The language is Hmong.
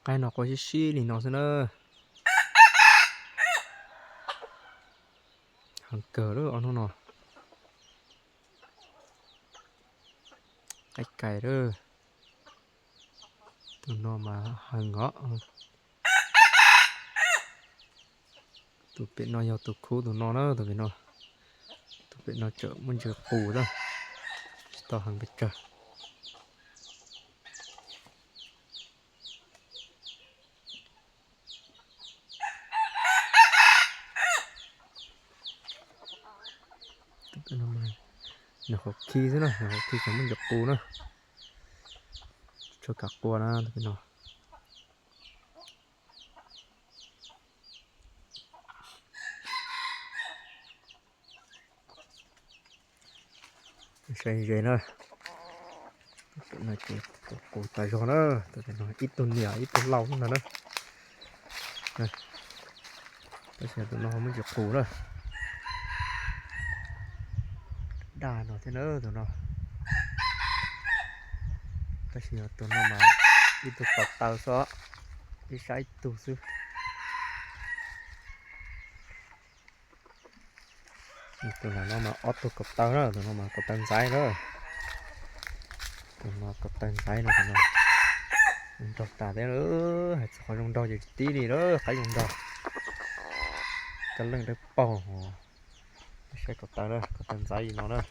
Qaib no qua sib sib li no xwb na. Heev kawg lawm ob hnub no. Qaib kais lawm. Tus no mas heev os. Tus pem no yog tus khub tus no na, tus pem no. Tus pem no tseem muaj ntsis qus na, tsis tau heev pes tsawg. Nws qhuav khi xwb na, nws qhuav khi tseem muaj ntsis qus na. Tsis tshua kam qua na tus pem no. Saib ze na. Tus pem no ces qus tas zog na, tus pem no ib tug niam ib tug laus ntag na. Tab sis tus no muaj ntsis qus na. Daj no thiab na tus no. Tab sis tus no mas ib tug kaus taw xwb, ib sab ib tug xwb. Tus no mas ob tug kaus taw na, tus no mas kaus taw ntxaiv na. Tus no kaus taw ntxaiv no, tus no nraug tas thiab, hais txog qhov zoo nraug ces tsis tib li lawm, qaib zoo nraug. Cov leej dawb paug. Saib kaus taw na, kaus taw ntxaiv li no na.